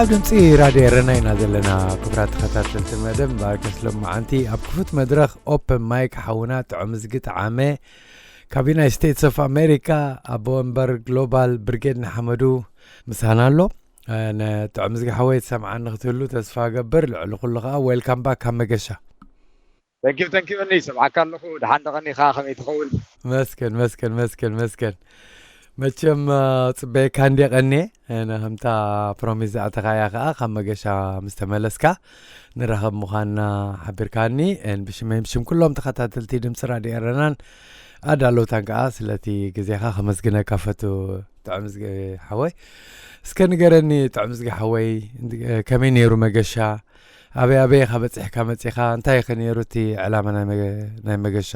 ኣብ ድምፂ ራድዮ ኤረና ኢና ዘለና። ክቡራት ተኸታተልቲ መደብ፣ እምበኣርከስ ሎማዓንቲ ኣብ ክፉት መድረኽ ኦፕን ማይክ ሓውና ጥዑምዝጊ ጠዓመ ካብ ዩናይትድ ስቴትስ ኦፍ ኣሜሪካ፣ ኣቦ ወንበር ግሎባል ብርጌድ ንሓመዱ ምሳና ኣሎ። እ፣ ንጥዑምዝጊ ሓወይ ትሰምዓኒ ክትህሉ ተስፋ እገብር። ልዕሊ ኩሉ ከዓ ዌልካም ባክ ካብ መገሻ። ተንኪዩ፣ ተንኪዩ፣ እኒ ይሰምዓካ ኣለኹ። ደሓን ደቐኒኻ፣ ከመይ ትኸውን? መስገን፣ መስገን፣ መስገን፣ መስገን። መቸም፣ እ፣ ጽበየካ እንድየ ቀንየ። እ፣ ን-፣ ከምታ ፕሮሚስ ዝኣተኻያ ከኣ ካብ መገሻ ምስ ተመለስካ ንራኸብ ምዃንና ሓቢርካኒ። እ፣ ብሽመይ ብሽም ኩሎም ተኸታተልቲ ድምፂ ራድዮ ኤረናን ኣዳለውታን ከኣ ስለቲ ግዜኻ ከመስግነካ ፈቱ። ጥዑምዝጊ ሓወይ፣ እስከ ንገረኒ ጥዑምዝጊ ሓወይ፣ እ፣ ከመይ ነይሩ መገሻ? ኣበይ ኣበይ ኢኻ በጺሕካ መጺኻ? እንታይ ከ ነይሩ እቲ ዕላማ ናይ መገ-፣ ናይ መገሻ?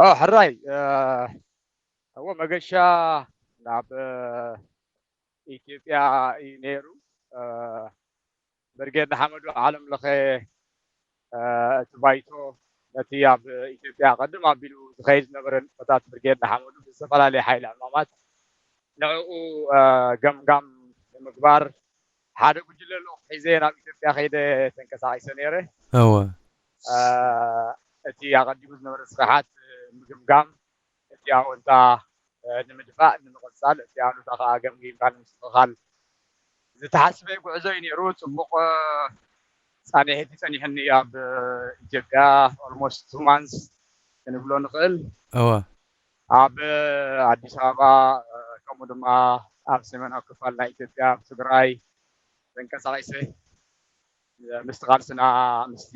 ኦ፣ ሕራይ፣ እ፣ እዎ፣ መገሻ ናብ፣ እ፣ ኢትዮጵያ እዩ ነይሩ። እ፣ ብርጌድ ንሓመዱ ዓለም ለኸ፣ እ፣ እቲ ባይቶ ነቲ ኣብ ኢትዮጵያ ቀድም ኣቢሉ ዝኸይድ ዝነበረ ንጥፈታት ብርጌድ ንሓመዱ ብዝተፈላለየ ሓይሊ ዕማማት ንዕኡ፣ እ፣ ገምጋም ንምግባር ሓደ ጉጅለ ልኡኽ ሒዘ ናብ ኢትዮጵያ ከይደ ተንቀሳቒሰ ነይረ። እወ። እ፣ እቲ ኣቐዲሙ ዝነበረ ስራሓት ምግምጋም፣ እቲ ኣወንታ፣ እ፣ ንምድፋእ፣ ንምቕጻል፣ እቲ ኣሉታ ከኣ ገምጊምካ ንምስትኽኻል ዝተሓስበ ጉዕዞ እዩ ነይሩ። ጽቡቕ፣ እ፣ ጻንሒት እዩ ጸኒሕኒ ኣብ፣ እ፣ ኢትዮጵያ ኦልሞስት ቱ ማንስ ክንብሎ ንኽእል። እወ። ኣብ፣ እ፣ ኣዲስ ኣበባ፣ እ፣ ከምኡ ድማ ኣብ ሰሜናዊ ክፋል ናይ ኢትዮጵያ፣ ኣብ ትግራይ ተንቀሳቒሰ፣ እ፣ ምስቲ ቃልስና፣ ምስቲ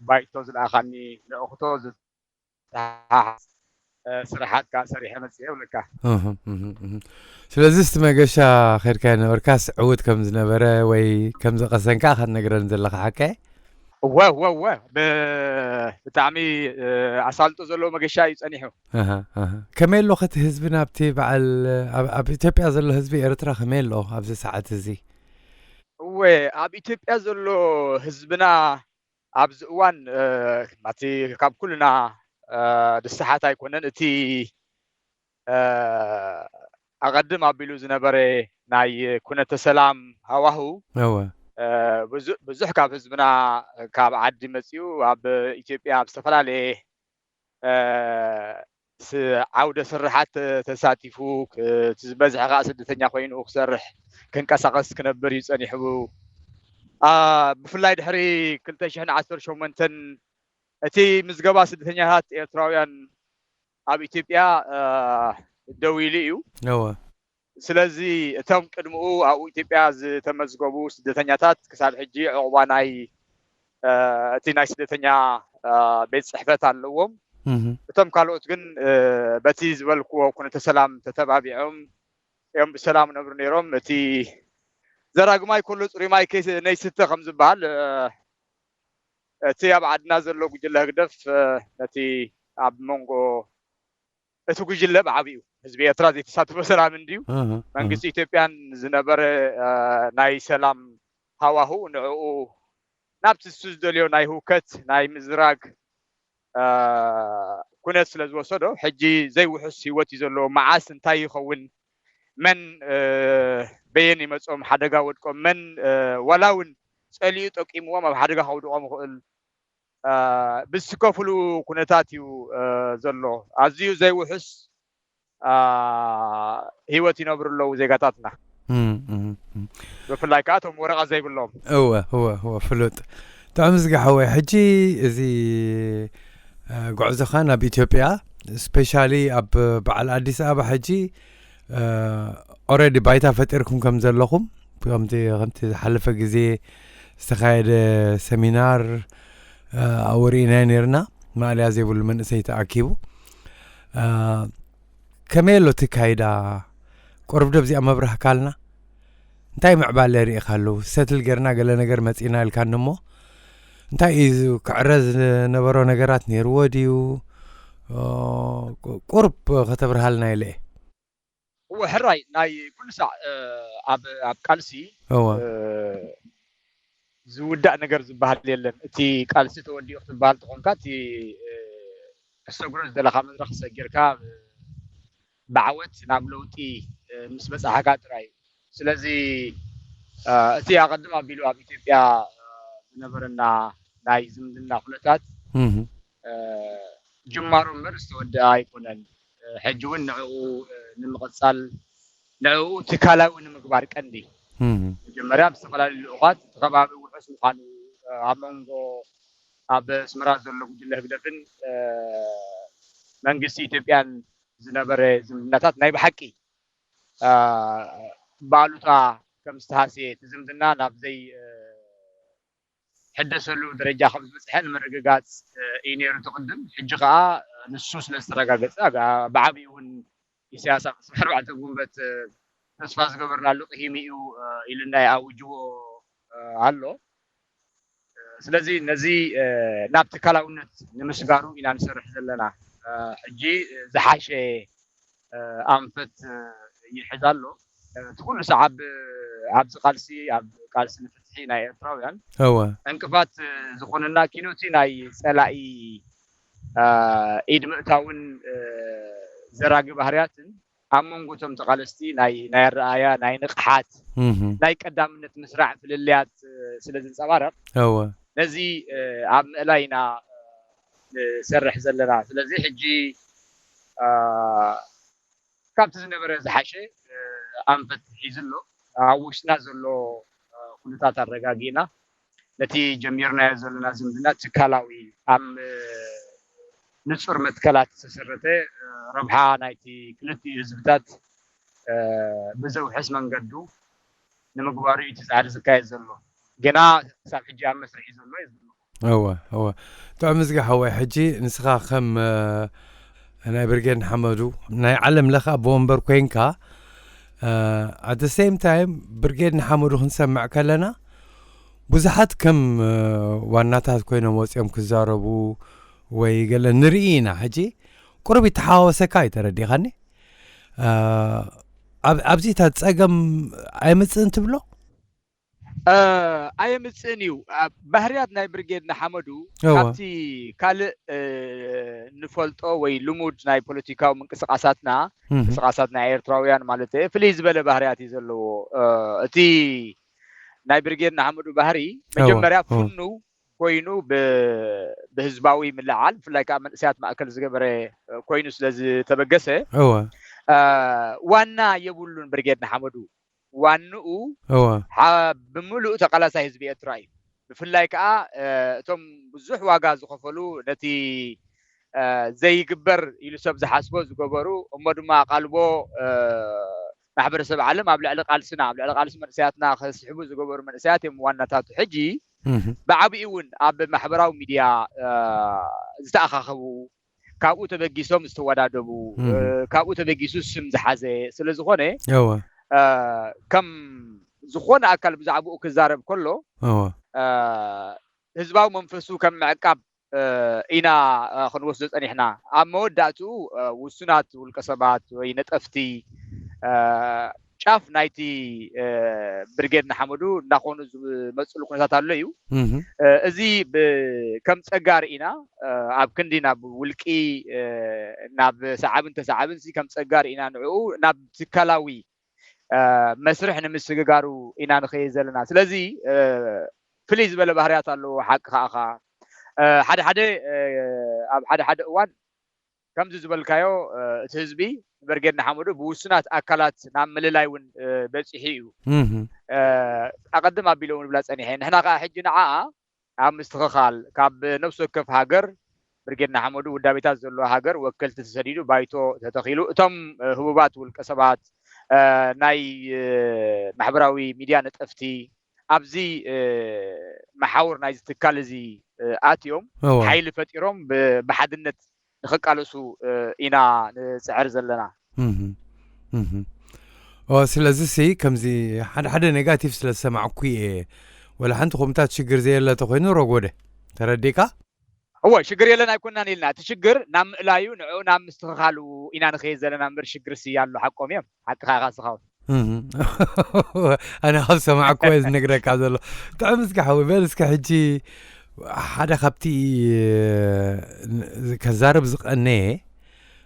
ባይቶ ዝለኣኻኒ ልእኽቶ ዝተሓሓዝ፣ እ፣ ስራሓት ከኣ ሰሪሐ መጽየ እብለካ። እህ፣ እህ፣ እህ። ስለዚ እስቲ መገሻ ኸድካዮ ነበርካስ ዕዉት ከም ዝነበረ ወይ ከም ዘቐሰንካ ኢኻ ትነግረኒ ዘለኻ፣ ሓቀይ? እወ፣ እወ፣ እወ። ብ-፣ ብጣዕሚ፣ እ፣ ኣሳልጦ ዘለዎ መገሻ እዩ ጸኒሑ። ኣሃ፣ ኣሃ። ከመይ ኣሎ ኸቲ ህዝቢ ናብቲ በዓል፣ ኣብ፣ ኣብ ኢትዮጵያ ዘሎ ህዝቢ ኤርትራ ከመይ ኣሎ ኣብዚ ሰዓት እዚ? እወ፣ ኣብ ኢትዮጵያ ዘሎ ህዝብና ኣብዚ እዋን፣ እ፣ ናቲ ካብ ኩልና፣ እ፣ ዝሰሓት ኣይኮነን። እቲ፣ እ፣ ኣቐድም ኣቢሉ ዝነበረ ናይ ኩነተ ሰላም ሃዋህው፣ እወ። እ፣ ብዙ-፣ ብዙሕ ካብ ህዝብና ካብ ዓዲ መጺኡ ኣብ ኢትዮጵያ ኣብ ዝተፈላለየ፣ እ፣ ስ-፣ ዓውደ ስርሓት ተ-፣ ተሳቲፉ፣ ክ-፣ እቲ ዝበዝሐ ከኣ ስደተኛ ኮይኑ ክሰርሕ፣ ክንቀሳቐስ፣ ክነብር እዩ ጸኒሑ። ኣ፣ ብፍላይ ድሕሪ ክልተ ሽሕን ዓሰርተ ሸሞንተን እቲ ምዝገባ ስደተኛታት ኤርትራውያን ኣብ ኢትዮጵያ፣ እ፣ ደው ኢሉ እዩ። እወ። ስለዚ እቶም ቅድምኡ ኣብኡ ኢትዮጵያ ዝተመዝገቡ ስደተኛታት ክሳብ ሕጂ ዕቑባ ናይ፣ እ፣ እቲ ናይ ስደተኛ፣ እ፣ ቤት ጽሕፈት ኣለዎም። እህ። እቶም ካልኦት ግን፣ እ፣ በቲ ዝበልክዎ ኩነተ ሰላም ተተባቢዖም እዮም ብሰላም ነብሩ ነይሮም። እቲ ዘራጊ ማይ ከሎ ጽሩይ ማይ ከይስ-፣ ነይስተ ከም ዝበሃል፣ እ፣ እቲ ኣብ ዓድና ዘሎ ጉጅለ ህግደፍ፣ እ፣ ነቲ ኣብ መንጎ እቲ ጉጅለ ብዓቢኡ ህዝቢ ኤርትራ ዘይተሳተፎ ሰላም እንድዩ። እህ፣ መንግስቲ እህ። ኢትዮጵያን ዝነበረ፣ እ፣ ናይ ሰላም ሃዋሁ ንዕኡ ናብቲ እሱ ዝደልዮ ናይ ህውከት፣ ናይ ምዝራግ፣ እ፣ ኩነት ስለ ዝወሰዶ፣ ሕጂ ዘይውሑስ ህይወት እዩ ዘለዎ። መዓስ እንታይ ይኸውን? መን፣ እ፣ በየን ይመጾም ሓደጋ ወድቆም? መን፣ እ፣ ዋላ እውን ጸሊኡ ጠቂምዎም ኣብ ሓደጋ ከውድቖም ይኽእል። እ፣ ብዝስከፍሉ ኩነታት እዩ፣ እ፣ ዘሎ። ኣዝዩ ዘይውሑስ፣ እ፣ ህይወት ይነብሩ ኣለዉ ዜጋታትና። እም፣ እም፣ እም። ብፍላይ ከኣ እቶም ወረቐት ዘይብሎም። እወ፣ እወ፣ እወ፣ ፍሉጥ። ጥዑም ዝጊ ሓወይ፣ ሕጂ እዚ፣ እ፣ ጉዕዞኻ ናብ ኢትዮጵያ፣ ስፔሻሊ ኣብ በዓል ኣዲስ ኣበባ ሕጂ፣ እ፣ ኦረዲ ባይታ ፈጢርኩም ከም ዘለኹም፣ ከምቲ፣ ከምቲ ዝሓለፈ ግዜ ዝተኻየደ ሰሚናር ኣብኡ ርኢናዮ ነርና። ማእለያ ዘይብሉ መንእሰይ ተኣኪቡ። ከመይ ኣሎ እቲ ካይዳ? ቁርብ ዶ ኣብዚኣ መብራህካልና? እንታይ ምዕባለ ርኢኻሉ? ሰትል ጌርና ገለ ነገር መጺና ኢልካኒ እሞ እንታይ እዩ ክዕረ ዝነበሮ ነገራት ነይርዎ ድዩ? ቁርብ ከተብርሃልና ኢለ እየ። እወ ሕራይ ናይ ኩሉ ሳዕ ኣብ ኣብ ቃልሲ እወ ዝውዳእ ነገር ዝበሃል የለን። እቲ ቃልሲ ተወዲኡ ክትበሃል ተኾንካ እቲ ክሰግሮ ዝደለኻ መድረኽ ሰጊርካ ብዓወት ናብ ለውጢ ምስ በፃሕካ ጥራይ እዩ። ስለዚ እቲ ኣቐድም ኣቢሉ ኣብ ኢትዮጵያ ዝነበረና ናይ ዝምድና ኩነታት ጅማሮ እምበር ዝተወደኣ ኣይኮነን። ሕጂ እውን ንዕኡ ንምቕፃል ንዕኡ ትካላዊ ንምግባር ቀንዲ መጀመርያ ብዝተፈላለዩ ልኡኻት እቲ ከባቢ ውሑስ ምዃኑ ኣብ መንጎ ኣብ ኣስመራ ዘሎ ጉጅለ ህግደፍን መንግስቲ ኢትዮጵያን ዝነበረ ዝምድናታት ናይ ብሓቂ ብኣሉታ ከም ዝተሃስየ እቲ ዝምድና ናብ ዘይ ሕደሰሉ ደረጃ ከም ዝበፅሐ ንምርግጋፅ እዩ ነይሩ እቲ ቅድም። ሕጂ ከዓ ንሱ ስለ ዝተረጋገፀ ብዓብዩ እውን ኢሳያስ ኣብ ዕስራን ኣርባዕተን ጉንበት ተስፋ ዝገበርናሉ ቅሂሙ እዩ ኢሉና ይኣውጅዎ ኣሎ። ስለዚ ነዚ ናብ ትካላውነት ንምስጋሩ ኢና ንሰርሕ ዘለና። ሕጂ ዝሓሸ ኣንፈት ይሕዝ ኣሎ። እቲ ኩሉ ሰዓብ ኣብዚ ቃልሲ ኣብ ቃልሲ ንፍትሒ ናይ ኤርትራውያን እወ ዕንቅፋት ዝኾነና ኪኖቲ ናይ ፀላኢ ኢድ ምእታውን ዘራጊ ባህርያትን ኣብ መንጎ እቶም ተቓለስቲ ናይ ናይ ኣረኣያ ናይ ንቕሓት ናይ ቀዳምነት ምስራዕ ፍልልያት ስለ ዝንፀባረቕ እወ ነዚ ኣብ ምእላይ ኢና ንሰርሕ ዘለና። ስለዚ ሕጂ ካብቲ ዝነበረ ዝሓሸ ኣንፈት ሒዙ ኣሎ። ኣብ ውሽጥና ዘሎ ኩነታት ኣረጋጊእና ነቲ ጀሚርናዮ ዘለና ዝምድና ትካላዊ ኣብ ንፁር መትከላት ዝተሰረተ ረብሓ ናይቲ ክልቲኡ ህዝብታት ብዘውሕስ መንገዱ ንምግባሩ እዩ እቲ ፃዕሪ ዝካየድ ዘሎ። ግና ክሳብ ሕጂ ኣብ መስርሕ እዩ ዘሎ እዩ ዝብሎ። እወ እወ ጥዑም እዝጊ ሓወይ፣ ሕጂ ንስኻ ከም ናይ ብርጌድ ንሓመዱ ናይ ዓለም ለኸ ኣቦ ወንበር ኮይንካ at the same time ብርጌድ ንሓመዱ ክንሰምዕ ከለና ብዙሓት ከም ዋናታት ኮይኖም ወፂኦም ክዛረቡ ወይ ገለ ንርኢ ኢና። ሕጂ ቁሩብ ይተሓዋወሰካ እዩ፣ ተረዲኻኒ? ኣብዚታት ፀገም ኣይምፅእን ትብሎ? ኣየምፅእን እዩ። ባህርያት ናይ ብርጌድ ንሓመዱ እወ። ካብቲ ካልእ ንፈልጦ ወይ ልሙድ ናይ ፖለቲካዊ ምንቅስቃሳትና ምንቅስቃሳት ናይ ኤርትራውያን ማለት ፍልይ ዝበለ ባህርያት እዩ ዘለዎ። እቲ ናይ ብርጌድ ንሓመዱ ባህሪ መጀመርያ ፍኑ ኮይኑ ብህዝባዊ ምልዓል ብፍላይ ከዓ መንእሰያት ማእከል ዝገበረ ኮይኑ ስለ ዝተበገሰ እወ ዋና የብሉን ብርጌድ ንሓመዱ። ዋንኡ እወ ብምሉእ ተቃላሳይ ህዝቢ ኤርትራ እዩ። ብፍላይ ከዓ እቶም ብዙሕ ዋጋ ዝኸፈሉ ነቲ ዘይግበር ኢሉ ሰብ ዝሓስቦ ዝገበሩ እሞ ድማ ኣቓልቦ ማሕበረሰብ ዓለም ኣብ ልዕሊ ቃልስና ኣብ ልዕሊ ቃልሲ መንእሰያትና ከስሕቡ ዝገበሩ መንእሰያት እዮም ዋናታቱ። ሕጂ ብዓብኡ እውን ኣብ ማሕበራዊ ሚድያ ዝተኣኻኸቡ ካብኡ ተበጊሶም ዝተወዳደቡ ካብኡ ተበጊሱ ስም ዝሓዘ ስለ ዝኾነ እወ ከም ዝኾነ ኣካል ብዛዕባኡ ክዛረብ ከሎ እወ ህዝባዊ መንፈሱ ከም ምዕቃብ ኢና ክንወስዶ ፀኒሕና። ኣብ መወዳእትኡ ውሱናት ውልቀ ሰባት ወይ ነጠፍቲ ጫፍ ናይቲ ብርጌድ ንሓመዱ እንዳኾኑ ዝመፅሉ ኩነታት ኣሎ እዩ። እዚ ከም ፀጋ ርኢና ኣብ ክንዲ ናብ ውልቂ ናብ ሰዓብን ተሰዓብን ከም ፀጋ ርኢና ንዕኡ ናብ ትካላዊ መስርሕ ንምስግጋሩ ኢና ንኸይድ ዘለና። ስለዚ ፍልይ ዝበለ ባህርያት ኣለዎ። ሓቂ ከኣኻ ሓደ ሓደ ኣብ ሓደ ሓደ እዋን ከምዚ ዝበልካዮ እቲ ህዝቢ ብርጌድ ንሓመዱ ብውሱናት ኣካላት ናብ ምልላይ እውን በፂሑ እዩ። ኣቐድም ኣቢለ እውን ብላ ፀኒሐ ንሕና ከዓ ሕጂ ንዓኣ ኣብ ምስትኽኻል ካብ ነብሲ ወከፍ ሃገር ብርጌድ ንሓመዱ ውዳቤታት ዘለዎ ሃገር ወከልቲ ተሰዲዱ ባይቶ ተተኺሉ እቶም ህቡባት ውልቀ ሰባት ናይ ማሕበራዊ ሚድያ ነጠፍቲ ኣብዚ መሓውር ናይዚ ትካል እዚ ኣትዮም ሓይሊ ፈጢሮም ብሓድነት ንክቃለሱ ኢና ንፅዕር ዘለና። ስለዚ ሲ ከምዚ ሓደ ሓደ ኔጋቲቭ ስለ ዝሰማዕኩ እየ። ወላ ሓንቲ ኮምታት ሽግር ዘየለ ተኮይኑ ረጎደ ተረዲካ። እወ ሽግር የለን ኣይኮናን ኢልና፣ እቲ ሽግር ናብ ምእላዩ ንዕኡ ናብ ምስትኽኻሉ ኢና ንኸይድ ዘለና እምበር ሽግር ሲ ኣሎ። ሓቆም እዮም። ሓቅኻ ኢኻ ስኻውን ኣነ ካብ ሰማዕኩ እየ ዝነግረካ ዘሎ። ጥዕም እስኪ ሓዊ በል እስኪ ሕጂ ሓደ ካብቲ ከዛርብ ዝቀነየ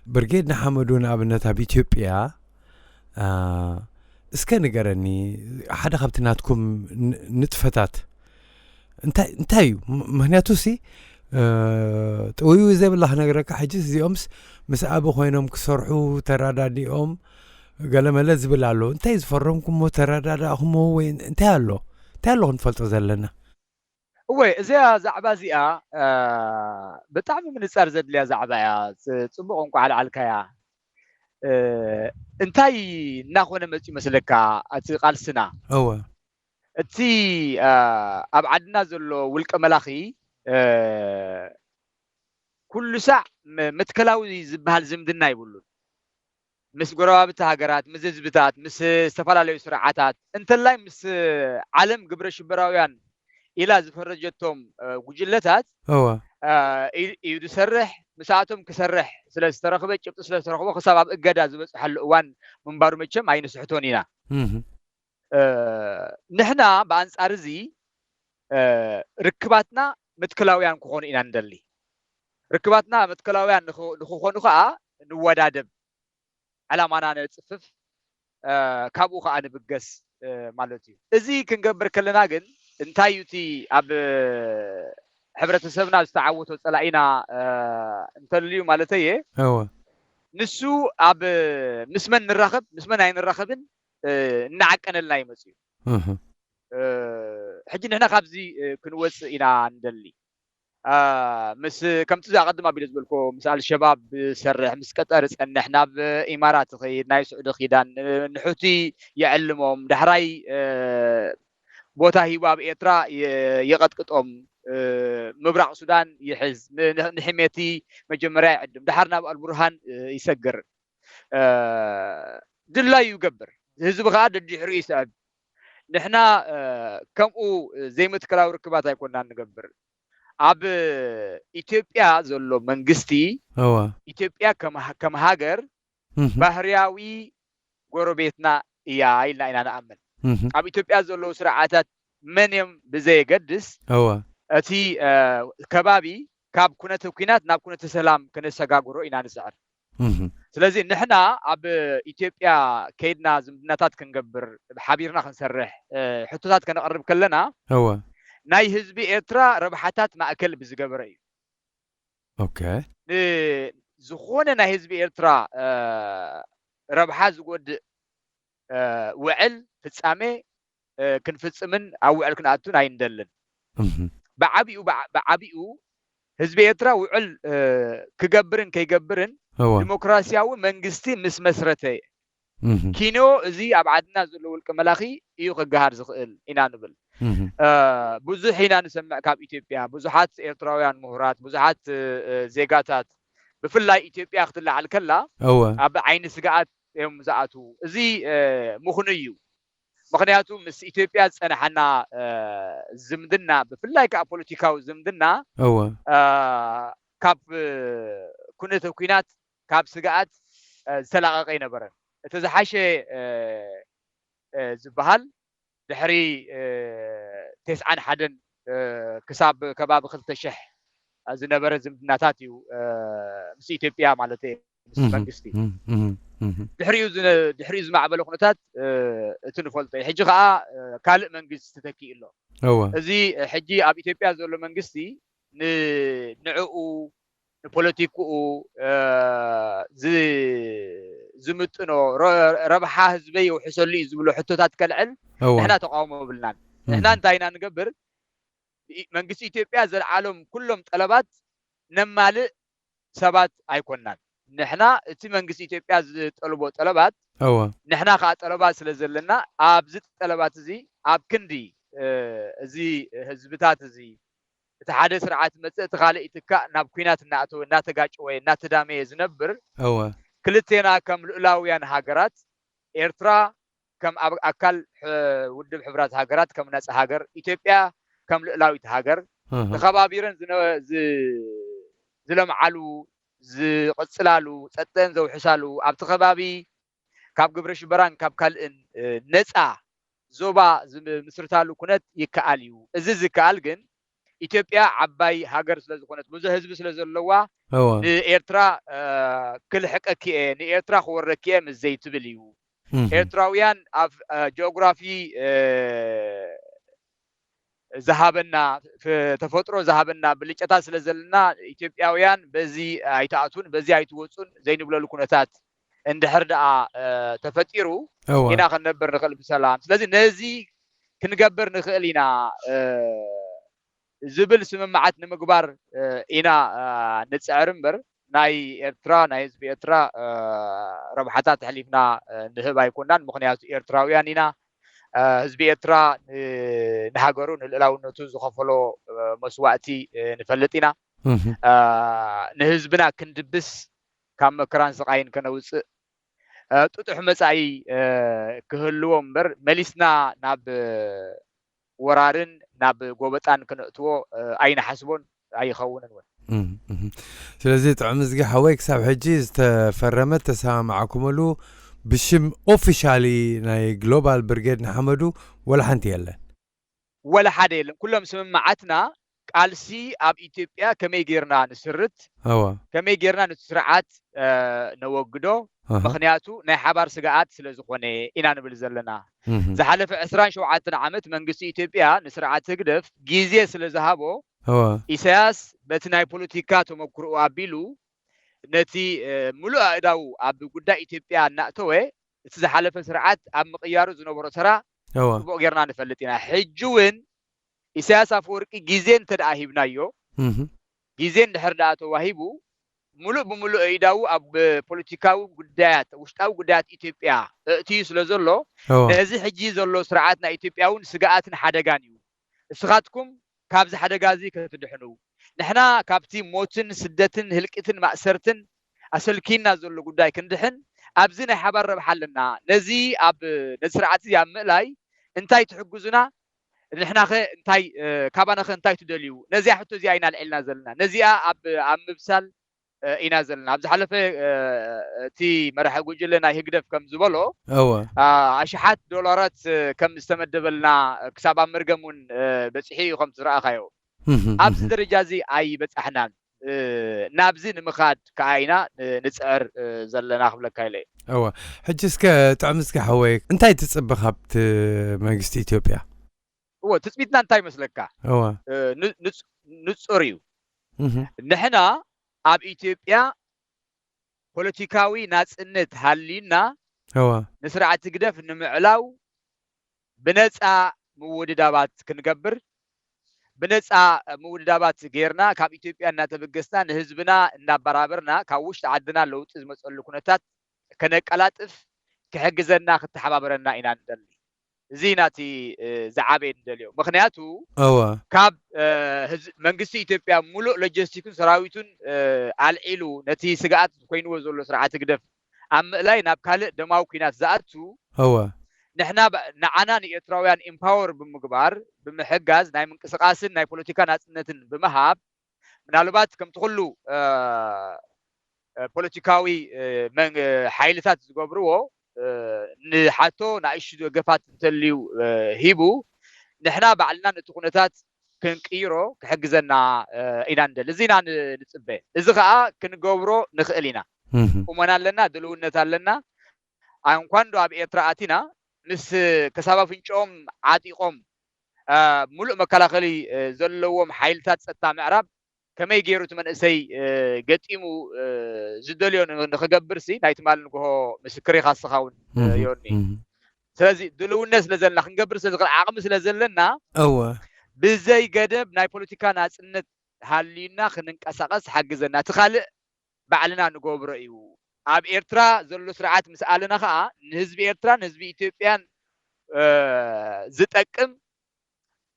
ብርጌድ ንሓመዱ ንኣብነት ኣብ ኢትዮጵያ እስከ ንገረኒ ሓደ ካብቲ ናትኩም ንጥፈታት እንታይ እዩ? ምክንያቱ ሲ ጥውዩ ዘብላ ክነግረካ ሕጂ እዚኦምስ ምስ ኣብ ኮይኖም ክሰርሑ ተራዳዲኦም ገለመለ ዝብል ኣሎ። እንታይ ዝፈረምኩሞ ተረዳዳእኩሞ ወይ እንታይ ኣሎ እንታይ ኣሎ ክንፈልጦ ዘለና? እወ እዚኣ ዛዕባ እዚኣ ብጣዕሚ ምንፃር ዘድልያ ዛዕባ እያ። ፅቡቅ እንኳ ዓልዓልካያ። እንታይ እናኾነ መፅኡ መስለካ እቲ ቃልስና? እወ እቲ ኣብ ዓድና ዘሎ ውልቀ መላኺ ኩሉ ሳዕ መትከላዊ ዝበሃል ዝምድና ይብሉን። ምስ ጎረባብቲ ሃገራት፣ ምስ ህዝብታት፣ ምስ ዝተፈላለዩ ስርዓታት፣ እንተላይ ምስ ዓለም ግብረ ሽበራውያን ኢላ ዝፈረጀቶም ጉጅለታት እዩ ዝሰርሕ። ምስኣቶም ክሰርሕ ስለ ዝተረኽበ፣ ጭብጢ ስለ ዝተረኽቦ ክሳብ ኣብ እገዳ ዝበፅሓሉ እዋን ምንባሩ መቸም ኣይንስሕቶን ኢና። ንሕና ብኣንፃር እዚ ርክባትና መትከላውያን ክኾኑ ኢና ንደሊ። ርክባትና መትከላውያን ንኽኾኑ ከዓ ንወዳደብ፣ ዕላማና ነፅፍፍ፣ ካብኡ ከዓ ንብገስ ማለት እዩ። እዚ ክንገብር ከለና ግን እንታይ እዩ እቲ ኣብ ሕብረተሰብና ዝተዓወቶ ፀላኢና እንተልዩ ማለተየ ንሱ ኣብ ምስ መን ንራኸብ ምስ መን ኣይንራኸብን እናዓቀነልና ይመፅእ እዩ። ሕጂ ንሕና ካብዚ ክንወፅእ ኢና ንደሊ። ምስ ከምቲ ዝኣቐድም ኣቢለ ዝበልኮ ምስ ኣልሸባብ ዝሰርሕ ምስ ቀጠር ዝፀንሕ ናብ ኢማራት ኸይድ ናይ ስዑዲ ኪዳን ንሑቲ የዕልሞም ዳሕራይ ቦታ ሂቡ ኣብ ኤርትራ የቐጥቅጦም። ምብራቕ ሱዳን ይሕዝ፣ ንሕሜቲ መጀመርያ ይዕድም፣ ዳሓር ናብ ኣልቡርሃን ይሰግር። ድላዩ ይገብር፣ ህዝቢ ከዓ ደድሕሪኡ ይስዕብ። ንሕና ከምኡ ዘይመትከላዊ ርክባት ኣይኮናን ንገብር። ኣብ ኢትዮጵያ ዘሎ መንግስቲ፣ ኢትዮጵያ ከም ሃገር ባህርያዊ ጎረቤትና እያ ኢልና ኢና ንኣምን። ኣብ ኢትዮጵያ ዘለዉ ስርዓታት መን እዮም ብዘየገድስ እቲ ከባቢ ካብ ኩነተ ኲናት ናብ ኩነተ ሰላም ከነሰጋግሮ ኢና ንፅዕር። ስለዚ ንሕና ኣብ ኢትዮጵያ ከይድና ዝምድናታት ክንገብር፣ ሓቢርና ክንሰርሕ፣ ሕቶታት ከነቕርብ ከለና ናይ ህዝቢ ኤርትራ ረብሓታት ማእከል ብዝገበረ እዩ። ኦኬ። ንዝኾነ ናይ ህዝቢ ኤርትራ ረብሓ ዝጎድእ ውዕል ፍጻሜ ክንፍጽምን ኣብ ውዕል ክንኣቱን ኣይንደልን። ብዓቢኡ ብዓቢኡ ህዝቢ ኤርትራ ውዕል ክገብርን ከይገብርን ዲሞክራሲያዊ መንግስቲ ምስ መስረተ ኪኖ እዚ ኣብ ዓድና ዘሎ ውልቀ መላኺ እዩ ክገሃር ዝኽእል ኢና ንብል። ብዙሕ ኢና ንሰምዕ ካብ ኢትዮጵያ፣ ብዙሓት ኤርትራውያን ምሁራት፣ ብዙሓት ዜጋታት ብፍላይ ኢትዮጵያ ክትለዓል ከላ ኣብ ዓይኒ ስግኣት እዮም ዝኣትዉ። እዚ ምኽኑ እዩ። ምኽንያቱ ምስ ኢትዮጵያ ዝፀናሓና ዝምድና ብፍላይ ከዓ ፖለቲካዊ ዝምድና ካብ ኩነተ ኲናት ካብ ስግኣት ዝተላቐቐ ኣይነበረን። እቲ ዝሓሸ ዝበሃል ድሕሪ ተስዓን ሓደን ክሳብ ከባቢ ክልተ ሽሕ ዝነበረ ዝምድናታት እዩ ምስ ኢትዮጵያ ማለት ምስ መንግስቲ ድሕሪኡ ዝማዕበለ ኩነታት እቲ ንፈልጦ እዩ። ሕጂ ከዓ ካልእ መንግስቲ ተተኪኡ ኣሎ። እዚ ሕጂ ኣብ ኢትዮጵያ ዘሎ መንግስቲ ንዕኡ ንፖለቲክኡ ዝምጥኖ ረብሓ ህዝበይ የውሕሰሉ እዩ ዝብሎ ሕቶታት ከልዕል ንሕና ተቃውሞ ብልናን። ንሕና እንታይ ኢና ንገብር? መንግስቲ ኢትዮጵያ ዘልዓሎም ኩሎም ጠለባት ነማልእ ሰባት ኣይኮናን። ንሕና እቲ መንግስቲ ኢትዮጵያ ዝጠልቦ ጠለባት ንሕና ከዓ ጠለባት ስለ ዘለና ኣብዚ ጠለባት እዚ ኣብ ክንዲ እዚ ህዝብታት እዚ እቲ ሓደ ስርዓት መጽእ እቲ ካልእ ይትካእ ናብ ኲናት እናኣተወ እናተጋጨወ እናተዳመየ ዝነብር፣ እወ ክልቴና ከም ልኡላውያን ሃገራት፣ ኤርትራ ከም ኣብ ኣካል ውድብ ሕቡራት ሃገራት ከም ነጻ ሃገር፣ ኢትዮጵያ ከም ልኡላዊት ሃገር ተኸባቢረን ዝለምዓሉ፣ ዝቕጽላሉ፣ ጸጥተን ዘውሕሳሉ፣ ኣብቲ ከባቢ ካብ ግብረ ሽበራን ካብ ካልእን ነጻ ዞባ ዝምስርታሉ ኩነት ይከኣል እዩ። እዚ ዝከኣል ግን ኢትዮጵያ ዓባይ ሃገር ስለ ዝኾነት፣ ብዙሕ ህዝቢ ስለ ዘለዋ፣ ንኤርትራ ክልሕቀኪ እየ፣ ንኤርትራ ክወረኪ እየ ምስ ዘይትብል እዩ። ኤርትራውያን ኣብ ጂኦግራፊ ዝሃበና፣ ተፈጥሮ ዝሃበና ብልጫታት ስለ ዘለና፣ ኢትዮጵያውያን በዚ ኣይትኣትዉን በዚ ኣይትወፁን ዘይንብለሉ ኩነታት እንድሕር ደኣ ተፈጢሩ ኢና ክንነብር ንኽእል ብሰላም። ስለዚ ነዚ ክንገብር ንኽእል ኢና ዝብል ስምምዓት ንምግባር ኢና ንፅዕር እምበር፣ ናይ ኤርትራ፣ ናይ ህዝቢ ኤርትራ ረብሓታት ኣሕሊፍና ንህብ ኣይኮናን። ምኽንያቱ ኤርትራውያን ኢና። ህዝቢ ኤርትራ ንሃገሩ ንልእላውነቱ ዝኸፈሎ መስዋእቲ ንፈልጥ ኢና። ንህዝብና ክንድብስ፣ ካብ መከራን ስቓይን ከነውፅእ፣ ጥጡሕ መጻኢ ክህልዎ እምበር፣ መሊስና ናብ ወራርን ናብ ጎበጣን ክነእትዎ ኣይንሓስቦን ኣይኸውንን እውን። ስለዚ ጥዑም እዝጊ ሓወይ፣ ክሳብ ሕጂ ዝተፈረመ ተሰማማዕኩመሉ ብሽም ኦፊሻሊ ናይ ግሎባል ብርጌድ ንሓመዱ ወላ ሓንቲ የለን። ወላ ሓደ የለን። ኩሎም ስምምዓትና ቃልሲ ኣብ ኢትዮጵያ ከመይ ጌርና ንስርት፣ እወ ከመይ ጌርና ነቲ ስርዓት ነወግዶ፣ ኣሃ፣ ምኽንያቱ ናይ ሓባር ስግኣት ስለ ዝኾነ ኢና ንብል ዘለና። ዝሓለፈ ዕስራን ሸውዓተን ዓመት መንግስቲ ኢትዮጵያ ንስርዓት ህግደፍ ግዜ ስለ ዝሃቦ፣ እወ ኢሳያስ በቲ ናይ ፖለቲካ ተመክሮኡ ኣቢሉ ነቲ ሙሉእ ኣእዳዉ ኣብ ጉዳይ ኢትዮጵያ እናእተወ፣ እቲ ዝሓለፈ ስርዓት ኣብ ምቕያሩ ዝነበሮ ተራ እወ ጽቡቕ ጌርና ንፈልጥ ኢና። ሕጂ እውን ኢሳያስ ኣፈወርቂ ግዜ እንተ ደኣ ሂብናዮ፣ እህ ግዜ እንድሕር ደኣ ተዋሂቡ፣ ሙሉእ ብሙሉእ ኣእዳዉ ኣብ ፖለቲካዊ ጉዳያት፣ ውሽጣዊ ጉዳያት ኢትዮጵያ ኣእትዩ ስለ ዘሎ፣ እወ ነዚ ሕጂ ዘሎ ስርዓት ናይ ኢትዮጵያ እውን ስግኣትን ሓደጋን እዩ። እስኻትኩም ካብዚ ሓደጋ እዚ ክትድሕኑ፣ ንሕና ካብቲ ሞትን ስደትን ህልቂትን ማእሰርትን ኣሰልኪና ዘሎ ጉዳይ ክንድሕን፣ ኣብዚ ናይ ሓባር ረብሓ ኣለና። ነዚ ኣብ ነዚ ስርዓት እዚ ኣብ ምእላይ እንታይ ትሕግዙና? ንሕናኸ እንታይ፣ ካባናኸ እንታይ ትደልዩ? ነዚኣ ሕቶ እዚኣ ኢና ኣልዒልና ዘለና። ነዚኣ ኣብ ኣብ ምብሳል ኢና ዘለና። ኣብ ዝሓለፈ እቲ መራሒ ጉጅለ ናይ ህግደፍ ከም ዝበሎ፣ እወ ኣሽሓት ዶላራት ከም ዝተመደበልና፣ ክሳብ ኣብ መርገም እውን በፂሑ እዩ ከም ዝረኣኻዮ። ኣብዚ ደረጃ እዚ ኣይበፃሕናን። ናብዚ ንምኻድ ከዓ ኢና ንፅዕር ዘለና ክብለካ ኢለ። እወ። ሕጂ እስከ ጥዑም እዝጊ ሓወይ፣ እንታይ ትፅበ ካብቲ መንግስቲ ኢትዮጵያ? እወ፣ ትፅቢትና እንታይ ይመስለካ? እወ ንፁር እዩ። ንሕና ኣብ ኢትዮጵያ ፖለቲካዊ ናፅነት ሃልዩና፣ እወ ንስርዓት ህግደፍ ንምዕላው ብነፃ ምውድዳባት ክንገብር፣ ብነፃ ምውድዳባት ጌርና ካብ ኢትዮጵያ እናተበገስና ንህዝብና እናበራበርና ካብ ውሽጢ ዓድና ለውጢ ዝመፀሉ ኩነታት ከነቀላጥፍ ክሕግዘና ክተሓባበረና ኢና ንደሊ። እዚ ናቲ ዝዓበየ ንደልዮ። ምኽንያቱ እወ ካብ መንግስቲ ኢትዮጵያ ሙሉእ ሎጂስቲክን ሰራዊቱን ኣልዒሉ ነቲ ስግኣት ኮይንዎ ዘሎ ስርዓት ህግደፍ ኣብ ምእላይ ናብ ካልእ ደማዊ ኲናት ዝኣቱ፣ እወ ንሕና ንዓና ንኤርትራውያን ኢምፓወር ብምግባር፣ ብምሕጋዝ፣ ናይ ምንቅስቃስን ናይ ፖለቲካ ናፅነትን ብምሃብ፣ ምናልባት ከምቲ ኩሉ ፖለቲካዊ ሓይልታት ዝገብርዎ፣ ንሓቶ ንኣሽቱ ደገፋት እንተልዩ ሂቡ፣ ንሕና ባዕልና ነቲ ኩነታት ክንቅይሮ ክሕግዘና ኢና ንደሊ። እዚ ኢና ንፅበ። እዚ ከዓ ክንገብሮ ንኽእል ኢና። ቁመና ኣለና፣ ድልውነት ኣለና። ኣንኳንዶ ኣብ ኤርትራ ኣቲና፣ ምስ ክሳብ ኣፍንጭኦም ዓጢቖም ሙሉእ መከላኸሊ ዘለዎም ሓይልታት ጸጥታ ምዕራብ ከመይ ገይሩ እቲ መንእሰይ ገጢሙ ዝደልዮ ንኽገብርሲ ናይ ትማሊ ንግሆ ምስክር ኢኻ እስኻ እውን ዮኒ። ስለዚ ድልውነት ስለ ዘለና፣ ክንገብር ስለ ዝኽእል ዓቕሚ ስለ ዘለና፣ እወ ብዘይ ገደብ ናይ ፖለቲካ ናጽነት ሃልዩና ክንንቀሳቐስ ሓግዘና። እቲ ካልእ ባዕልና ንገብሮ እዩ። ኣብ ኤርትራ ዘሎ ስርዓት ምስ ኣለና ከኣ ንህዝቢ ኤርትራን ህዝቢ ኢትዮጵያን ዝጠቅም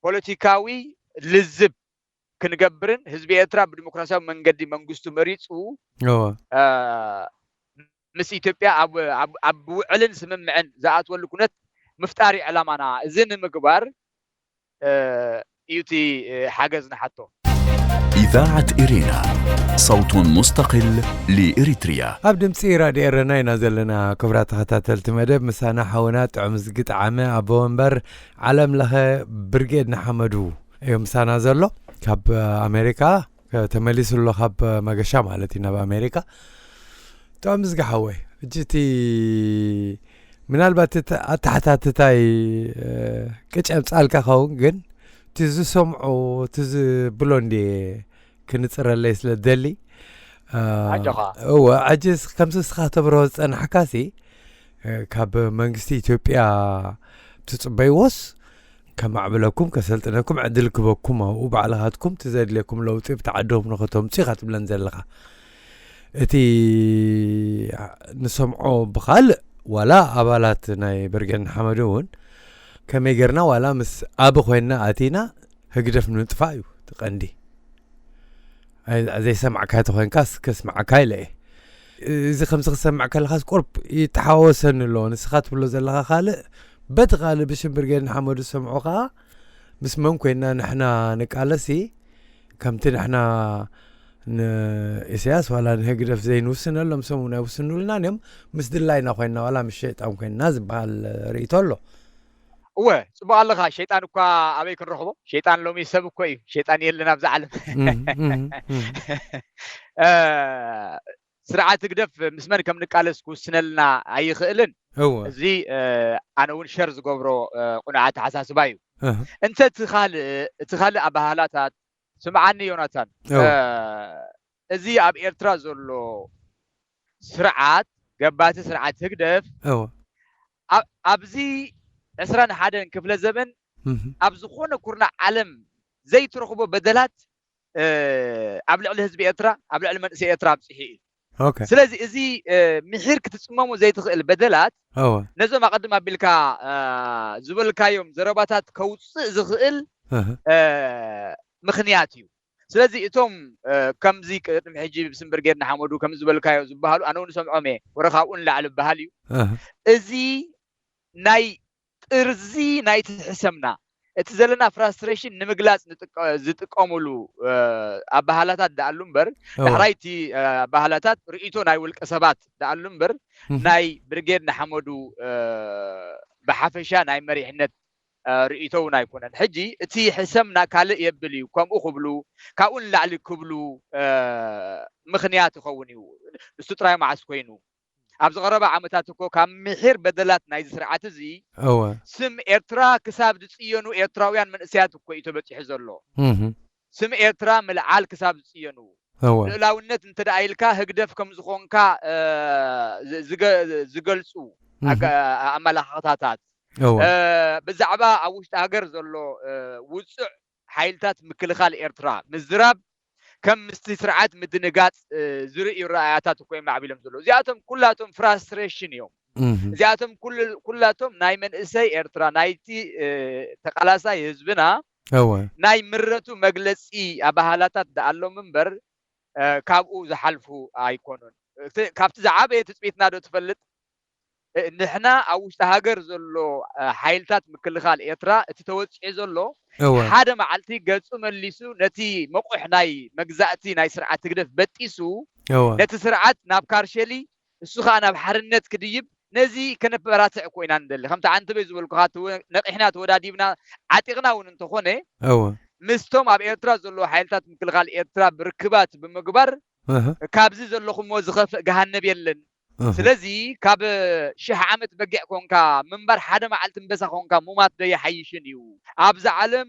ፖለቲካዊ ልዝብ ክንገብርን ህዝቢ ኤርትራ ብዲሞክራሲያዊ መንገዲ መንግስቱ መሪፁ ምስ ኢትዮጵያ ኣብ ውዕልን ስምምዕን ዝኣትወሉ ኩነት ምፍጣር እዩ ዕላማና። እዚ ንምግባር እዩ እቲ ሓገዝ ንሓቶ። إذاعة إرينا صوت مستقل لإريتريا. ኣብ ድምፂ ራድዮ ኤረና ኢና ዘለና። ክቡራት ተኸታተልቲ መደብ፣ ምሳና ሓውና ጥዑም ዝግጣዓመ ኣቦ ወንበር ዓለም ለኸ ብርጌድ ንሓመዱ እዩ ምሳና ዘሎ። ካብ ኣሜሪካ ተመሊሱ ኣሎ፣ ካብ መገሻ ማለት እዩ ናብ ኣሜሪካ። ጥዑም ዝግሓወይ፣ ሕጂ እቲ ምናልባት ኣተሓታትታይ ቅጭ ኣምፃልካ ኸውን፣ ግን እቲ ዝሰምዖ እቲ ዝብሎ እንዲ ክንፅረለይ ስለ ደሊ። እወ፣ ሕጂ ከምዚ እስኻ ተብርሆ ዝፀናሕካሲ ካብ መንግስቲ ኢትዮጵያ ትፅበይዎስ ከማዕብለኩም፣ ከሰልጥነኩም፣ ዕድል ክበኩም፣ ኣብኡ ባዕልኻትኩም ትዘድልየኩም ለውጢ ብቲ ዓድኹም ንኸተምፁ ኢኻ ትብለን ዘለኻ። እቲ ንሰምዖ ብኻልእ ዋላ ኣባላት ናይ ብርጌድ ንሓመዱ እውን ከመይ ጌርና ዋላ ምስ ኣብ ኮይንና ኣቲና ህግደፍ ንምጥፋእ እዩ እቲ ቀንዲ። ዘይሰማዕካ ተኾይንካስ ከስማዓካ ኢለ እየ። እዚ ከምዚ ክሰምዕ ከለኻስ ቁርብ ይተሓዋወሰኒ ኣሎ። ንስኻ ትብሎ ዘለኻ ካልእ፣ በቲ ካልእ ብሽም ብርጌድ ንሓመዱ ዝሰምዖ ኸዓ ምስ መን ኮይንና ንሕና ንቃለሲ፣ ከምቲ ንሕና ንኢሳያስ ዋላ ንህግደፍ ዘይንውስነሎም፣ ንሶም እውን ኣይውስኑልናን እዮም። ምስ ድላይና ኮይንና ዋላ ምስ ሸይጣን ኮይንና ዝበሃል ርእይቶ ኣሎ። እወ፣ ጽቡቕ ኣለኻ። ሸይጣን እኳ ኣበይ ክንረኽቦ? ሸይጣን ሎሚ ሰብ እኮ እዩ። ሸይጣን የለን ኣብዛ ዓለም። ስርዓት ህግደፍ ምስ መን ከም ንቃለስ ክውስነልና ኣይኽእልን። እዚ ኣነ እውን ሸር ዝገብሮ ቁኑዕ ኣተሓሳስባ እዩ። እንተ እቲ ካልእ ኣባህላታት፣ ስምዓኒ ዮናታን፣ እዚ ኣብ ኤርትራ ዘሎ ስርዓት፣ ገባቲ ስርዓት ህግደፍ ኣብዚ ዕስራን ሓደን ክፍለ ዘበን ኣብ ዝኾነ ኩርናዕ ዓለም ዘይትረኽቦ በደላት ኣብ ልዕሊ ህዝቢ ኤርትራ፣ ኣብ ልዕሊ መንእሰይ ኤርትራ ኣብፂሑ እዩ። ስለዚ እዚ ምሒር ክትፅመሞ ዘይትኽእል በደላት ነዞም ኣቐድም ኣቢልካ ዝበልካዮም ዘረባታት ከውፅእ ዝኽእል ምኽንያት እዩ። ስለዚ እቶም ከምዚ ቅድሚ ሕጂ ብስም ብርጌድ ንሓመዱ ከም ዝበልካዮ ዝበሃሉ፣ ኣነ እውን ሰምዖም እየ፣ ወረ ካብኡ ንላዕሊ በሃል እዩ። እዚ ናይ ጥርዚ ናይቲ ሕሰምና፣ እቲ ዘለና ፍራስትሬሽን ንምግላፅ ዝጥቀምሉ ኣባህላታት ደኣሉ እምበር፣ ዳሕራይ እቲ ኣባህላታት ርእይቶ ናይ ውልቀ ሰባት ደኣሉ እምበር፣ ናይ ብርጌድ ንሓመዱ ብሓፈሻ ናይ መሪሕነት ርእይቶ እውን ኣይኮነን። ሕጂ እቲ ሕሰምና ካልእ የብል እዩ። ከምኡ ክብሉ፣ ካብኡ ንላዕሊ ክብሉ ምኽንያት ይኸውን እዩ። ንሱ ጥራይ መዓስ ኮይኑ? ኣብዚ ቀረባ ዓመታት እኮ ካብ ምሒር በደላት ናይዚ ስርዓት እዚ ስም ኤርትራ ክሳብ ዝጽየኑ ኤርትራውያን መንእሰያት እኮ እዩ ተበጺሑ ዘሎ። ስም ኤርትራ ምልዓል ክሳብ ዝጽየኑ፣ ልእላውነት እንተ ደኣ ኢልካ ህግደፍ ከም ዝኾንካ ዝገልጹ ኣመላኻኽታታት፣ ብዛዕባ ኣብ ውሽጢ ሃገር ዘሎ ውጹዕ ሓይልታት ምክልኻል ኤርትራ ምዝራብ ከም ምስቲ ስርዓት ምድንጋጽ ዝርእዩ ረኣያታት እኮ እዮም ማዕቢሎም ዘለዉ። እዚኣቶም ኩላቶም ፍራስትሬሽን እዮም። እዚኣቶም ኩላቶም ናይ መንእሰይ ኤርትራ፣ ናይቲ ተቓላሳይ ህዝብና ናይ ምረቱ መግለጺ ኣባህላታት ደኣሎም እምበር ካብኡ ዝሓልፉ ኣይኮኑን። ካብቲ ዝዓበየ ትጽቢትና ዶ ትፈልጥ? ንሕና ኣብ ውሽጢ ሃገር ዘሎ ሓይልታት ምክልኻል ኤርትራ እቲ ተወፂዑ ዘሎ ሓደ መዓልቲ ገፁ መሊሱ ነቲ መቑሕ ናይ መግዛእቲ ናይ ስርዓት ህግደፍ በጢሱ ነቲ ስርዓት ናብ ካርሸሊ፣ እሱ ከዓ ናብ ሓርነት ክድይብ፣ ነዚ ከነበራትዕ እኮ ኢና ንደሊ። ከምቲ ዓንተበይ ዝበልኩኻ ነቂሕና ተወዳዲብና ዓጢቕና እውን እንተኾነ ምስቶም ኣብ ኤርትራ ዘለዉ ሓይልታት ምክልኻል ኤርትራ ብርክባት ብምግባር ካብዚ ዘለኹሞ ዝኸፍእ ገሃነብ የለን። ስለዚ ካብ ሽሕ ዓመት በጊዕ ኮንካ ምንባር ሓደ መዓልቲ እምበሳ ኮንካ ሙማት ዶ ይሓይሽን እዩ? ኣብዛ ዓለም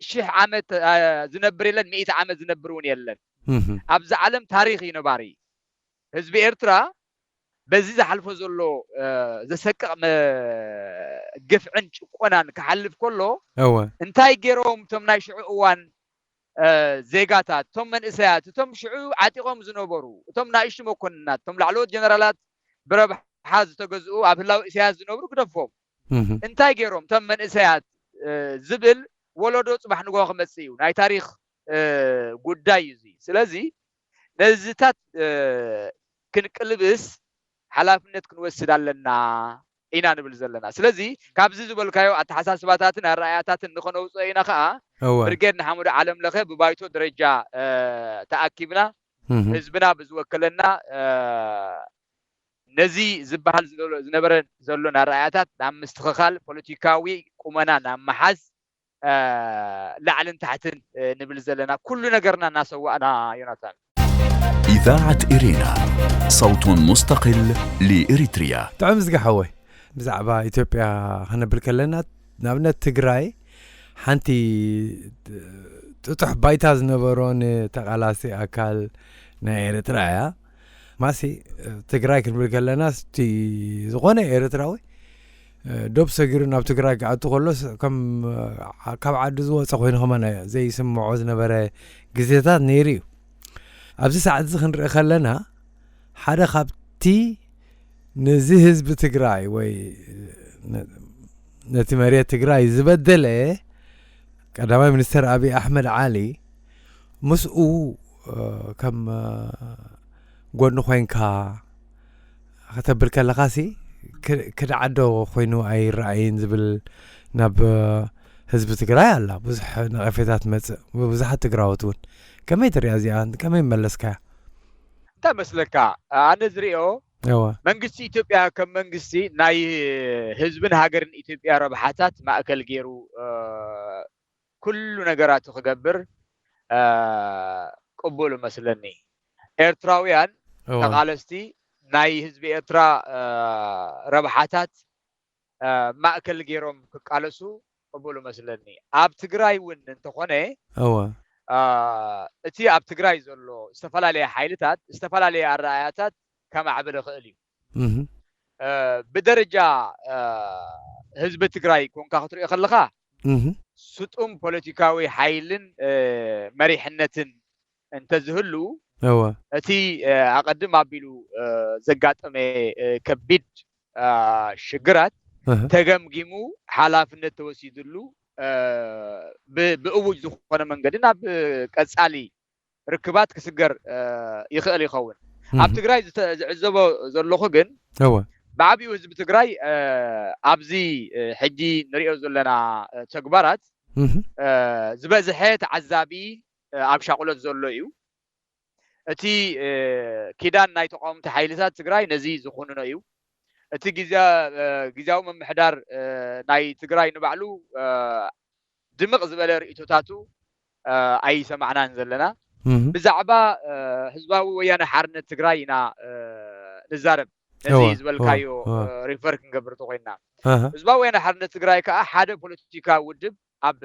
ሽሕ ዓመት ዝነብር የለን፣ ሚእቲ ዓመት ዝነብር እውን የለን። ኣብዛ ዓለም ታሪኽ እዩ ነባሪ። ህዝቢ ኤርትራ በዚ ዝሓልፎ ዘሎ ዘሰቅቕ ግፍዕን ጭቆናን ክሓልፍ ከሎ እንታይ ገይሮም እቶም ናይ ሽዑ እዋን ዜጋታት፣ እቶም መንእሰያት፣ እቶም ሽዑ ዓጢቖም ዝነበሩ፣ እቶም ናእሽቱ መኮንናት፣ እቶም ላዕለዎት ጀነራላት ብረብሓ ዝተገዝኡ ኣብ ህላወ ኢሳያስ ዝነብሩ ግደፎም፣ እንታይ ገይሮም እቶም መንእሰያት ዝብል ወለዶ ጽባሕ ንግሆ ክመጽእ እዩ። ናይ ታሪኽ፣ እ፣ ጉዳይ እዩ እዚ። ስለዚ ነዚታት፣ እ፣ ክንቅልብስ ሓላፍነት ክንወስድ ኣለና ኢና ንብል ዘለና። ስለዚ ካብዚ ዝበልካዮ ኣተሓሳስባታትን ኣረኣያታትን ንኸነውፅኦ ኢና ከኣ እወ። ብርጌድ ንሓመዱ ዓለም ለኸ ብባይቶ ደረጃ፣ እ፣ ተኣኪብና እህ። ህዝብና ብዝወከለና፣ እ፣ ነዚ ዝበሃል ዝነበረ ዘሎን ኣረኣያታት ናብ ምስትኽኻል ፖለቲካዊ ቁመና ናብ ምሓዝ፣ እ፣ ላዕልን ታሕትን፣ እ፣ ንብል ዘለና ኩሉ ነገርና እናሰዋእና ዮናታን። إذاعة إرينا، صوت مستقل لإريتريا. ጥዑም ዝጋ ሓወይ፣ ብዛዕባ ኢትዮጵያ ክነብል ከለና ንኣብነት ትግራይ ሓንቲ ጥጡሕ ባይታ ዝነበሮ ንተቓላሲ ኣካል ናይ ኤርትራ እያ። ማሲ ትግራይ ክንብል ከለና እቲ ዝኾነ ኤርትራዊ ዶብ ሰጊሩ ናብ ትግራይ ክኣቱ ከሎስ ከም ካብ ዓዱ ዝወፀ ኮይኑ ከማን ዘይስምዖ ዝነበረ ግዜታት ነይሩ እዩ። ኣብዚ ሰዓት እዚ ክንርኢ ከለና ሓደ ካብቲ ነዚ ህዝቢ ትግራይ ወይ ነቲ መሬት ትግራይ ዝበደለ ቀዳማይ ሚኒስተር ኣብይ ኣሕመድ ዓሊ ምስኡ ከም ጎኑ ኮይንካ ከተብል ከለኻሲ ክዳዓዶ ኮይኑ ኣይረኣይን ዝብል ናብ ህዝቢ ትግራይ ኣላ ብዙሕ ነቐፌታ ትመፅእ ብብዙሓት ትግራዎት እውን። ከመይ ትሪኣ እዚኣ? ከመይ መለስካያ? እንታይ መስለካ? ኣነ ዝሪኦ እወ መንግስቲ ኢትዮጵያ ከም መንግስቲ ናይ ህዝብን ሃገርን ኢትዮጵያ ረብሓታት ማእከል ገይሩ ኩሉ ነገራቱ ክገብር ቅቡል መስለኒ። ኤርትራውያን እወ ተቓለስቲ ናይ ህዝቢ ኤርትራ ረብሓታት ማእከል ገይሮም ክቃለሱ ቅቡል መስለኒ። ኣብ ትግራይ እውን እንተኾነ እወ እቲ ኣብ ትግራይ ዘሎ ዝተፈላለየ ሓይልታት ዝተፈላለየ ኣረኣያታት ከማዕብል ይኽእል እዩ። ብደረጃ ህዝቢ ትግራይ ኮንካ ክትሪኦ ከለኻ ስጡም ፖለቲካዊ ሓይልን መሪሕነትን እንተዝህሉ እቲ ኣቐድም ኣቢሉ ዘጋጠመ ከቢድ ሽግራት ተገምጊሙ ሓላፍነት ተወሲድሉ ብእውጅ ዝኾነ መንገዲ ናብ ቀፃሊ ርክባት ክስገር ይኽእል ይኸውን። ኣብ ትግራይ ዝዕዘቦ ዘለኹ ግን ብዓብኡ ህዝቢ ትግራይ ኣብዚ ሕጂ ንሪኦ ዘለና ተግባራት ዝበዝሐ ተዓዛቢ ኣብ ሻቕሎት ዘሎ እዩ። እቲ ኪዳን ናይ ተቃወምቲ ሓይልታት ትግራይ ነዚ ዝኹንኖ እዩ። እቲ ግዝያዊ ምምሕዳር ናይ ትግራይ ንባዕሉ ድምቕ ዝበለ ርእቶታቱ ኣይሰማዕናን ዘለና። ብዛዕባ ህዝባዊ ወያነ ሓርነት ትግራይ ኢና ንዛረብ። ነዚ ዝበልካዮ ሪፈር ክንገብር ተኮይንና፣ ህዝባዊ ወያነ ሓርነት ትግራይ ከዓ ሓደ ፖለቲካዊ ውድብ ኣብ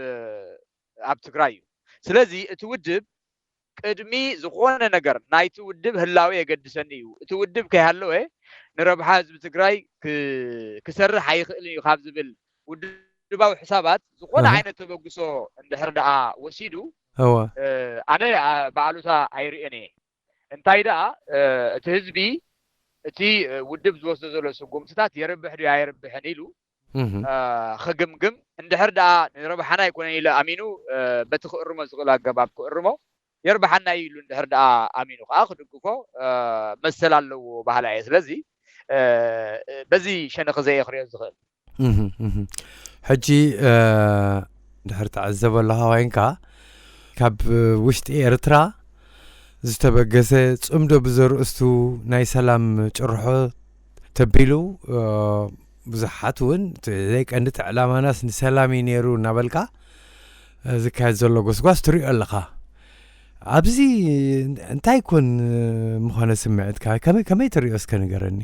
ኣብ ትግራይ እዩ። ስለዚ እቲ ውድብ ቅድሚ ዝኾነ ነገር ናይቲ ውድብ ህላወ የገድሰኒ እዩ፣ እቲ ውድብ ከይሃለወ ንረብሓ ህዝቢ ትግራይ ክሰርሕ ኣይኽእልን እዩ ካብ ዝብል ውድባዊ ሕሳባት ዝኾነ ዓይነት ተበግሶ እንድሕር ደኣ ወሲዱ ኣነ ብኣሉታ ኣይርእዮን እየ። እንታይ ደኣ እቲ ህዝቢ እቲ ውድብ ዝወስዶ ዘሎ ስጉምትታት የርብሕ ድዩ ኣየርብሕን ኢሉ ክግምግም፣ እንድሕር ደኣ ንረብሓና ኣይኮነን ኢሉ ኣሚኑ በቲ ክእርሞ ዝኽእል ኣገባብ ክእርሞ፣ የርብሓና እዩ ኢሉ እንድሕር ደኣ ኣሚኑ ከዓ ክድግፎ መሰል ኣለዎ በሃላይ እየ። ስለዚ በዚ ሸነኽ ዘየ ክሪኦ ዝኽእል። ሕጂ ድሕር ትዕዘቦ ኣለኻ ኮይንካ ካብ ውሽጢ ኤርትራ ዝተበገሰ ጽምዶ ብዘርእስቱ ናይ ሰላም ጭርሖ ተቢሉ ብዙሓት እውን ዘይቀንዲ ዕላማናስ ንሰላም እዩ ነይሩ እናበልካ ዝካየድ ዘሎ ጎስጓስ ትሪኦ ኣለኻ። ኣብዚ እንታይ ኮን ምኾነ ስምዒትካ ከመይ ትሪኦ እስከ ንገረኒ።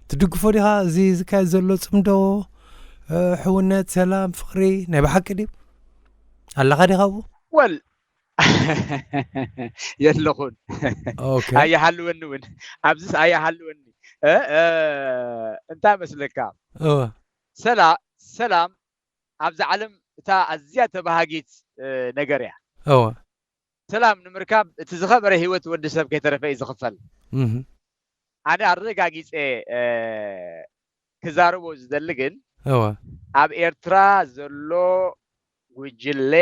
ትድግፎ ዲኻ እዚ ዝካየድ ዘሎ ጽምዶ? ሕውነት፣ ሰላም፣ ፍቕሪ ናይ ብሓቂ ድዩ? ኣለኻ ዲኻ ኣብኡ? ወል የለኹን። ኦኬ። ኣይሃልወኒ እውን ኣብዚስ ኣይሃልወኒ። እ፣ እ፣ እንታይ መስለካ? እወ። ሰላ ሰላም ኣብዛ ዓለም እታ ኣዝያ ተባሃጊት እ፣ ነገር እያ። እወ። ሰላም ንምርካብ እቲ ዝኸበረ ህይወት ወዲ ሰብ ከይተረፈ እዩ ዝኽፈል። እህ። ኣነ ኣረጋጊፀ ክዛረቦ ዝደሊ ግን እወ ኣብ ኤርትራ ዘሎ ጉጅለ